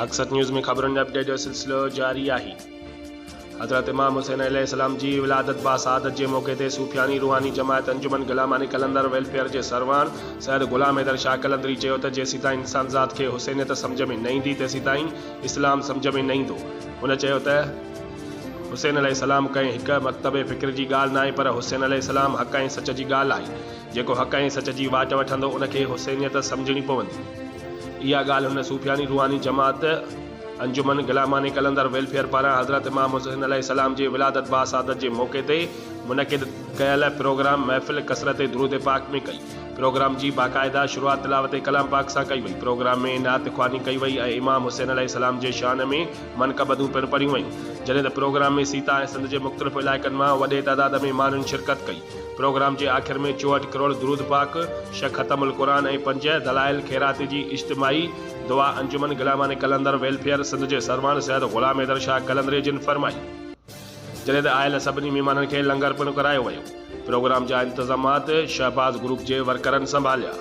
حق سچ نيوز ۾ خبرن جي اپڊيٽ جو سلسلو جاري آهي. حضرت امام حسين عليه السلام جي ولادت با سعادت جي موقعي تي صوفياڻي روحاني جماعت انجمن غلاماني قلندر ويلفيئر جي سرواڻ سيد غلام حيدر شاهه قلندري چيو ته جيسيتائين انسانذات کي حسينيت سمجهه ۾ نه ايندي تيسيتائين اسلام سمجهه ۾ نه ايندو. هن چيو ته حسين عليه السلام ڪنهن هڪ مڪتب فڪر جي ڳالهه ناهي پر حسين عليه السلام حق ۽ سچ جي ڳالهه آهي. جيڪو حق ۽ سچ جي واٽ وٺندو ان کي حسينيت سمجهڻي پوندي. اها ڳالهه هن صوفياڻي روحاني جماعت انجمن غلاماني قلندر ويلفيئر پاران حضرت امام حسين عليه السلام جي ولادت باسعادت جي موقعي تي منعقد ڪيل پروگرام محفل ڪثرت درود پاڪ ۾ ڪئي. پروگرام جي باقاعده شروعات تلاوت ڪلام پاڪ سان ڪئي وئي. پروگرام ۾ نعت خواني ڪئي وئي ۽ امام حسين عليه السلام جي شان ۾ منقبتون پڻ پڙهيون ويون. جڏهن ته پروگرام ۾ سيتا ۽ سنڌ جي مختلف علائقن مان وڏي تعداد ۾ ماڻهن شرڪت ڪئي. پروگرام جي آخر ۾ 64 ڪروڙ درود پاڪ، ڇهه ختم القرآن ۽ پنج دلائل خيرات جي اجتماعي دعا انجمن غلامان قلندر ويلفيئر سنڌ جي سرواڻ سيد غلام حيدر شاهه قلندري جن فرمائي. جڏهن ته آيل سڀني مهمانن کي لنگر پڻ ڪرايو ويو. پروگرام جا انتظامات شهباز گروپ جي ورڪرن سنڀاليا.